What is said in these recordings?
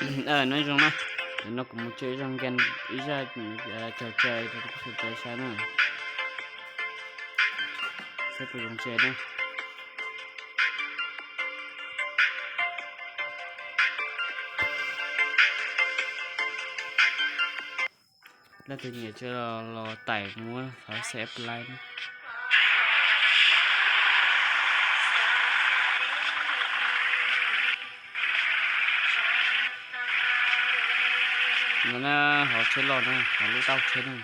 Nyob zoo na, no kuv mus tso ib zaj ngan, ib zaj cog tsav rau peb sawv daws saib na, saib puas zoo tso na. Leej twg nyiam tso los tải muab thov share like na. No na, hauv tsheb loj na, hauv lub tauj tsheb na.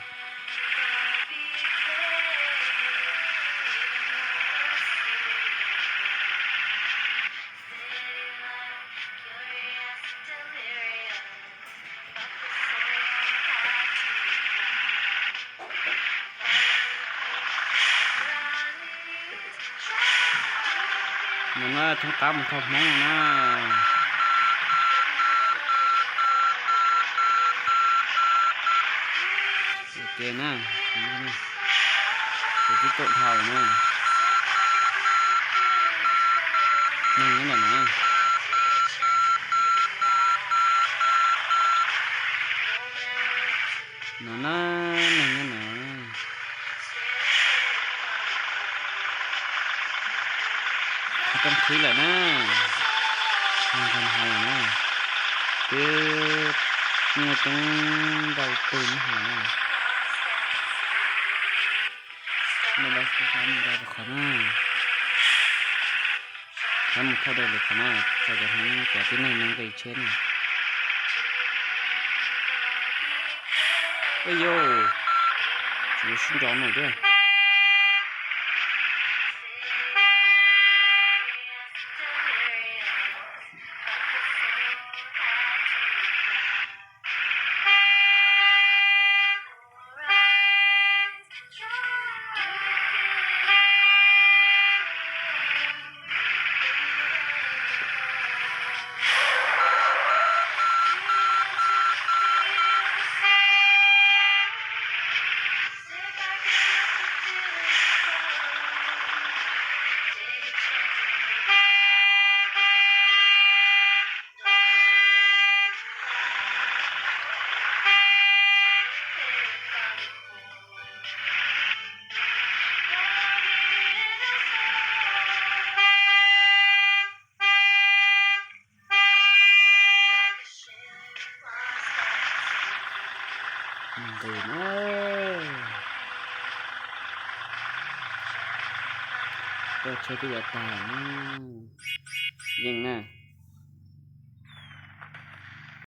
No na, thoob qab mus thauj Hmoob na. Ok na, kuv twb tuaj dhau na. Neeg nyob ntawm no. No na, neeg nyob no. Tau khwb lawm na. Neeg tau hais lawm na. Twb muaj coob ntau tus nyob hauv na. Muaj dab tsi mus rau qhov na. Rov mus thauj dua lwm qhov na, txog cov Hmoob cov tib neeg no nqis tsheb na. Ua yau, tsis sib nrov no thiab. Nqis na, tuaj tsheb twb yuav tag na. Yeej na.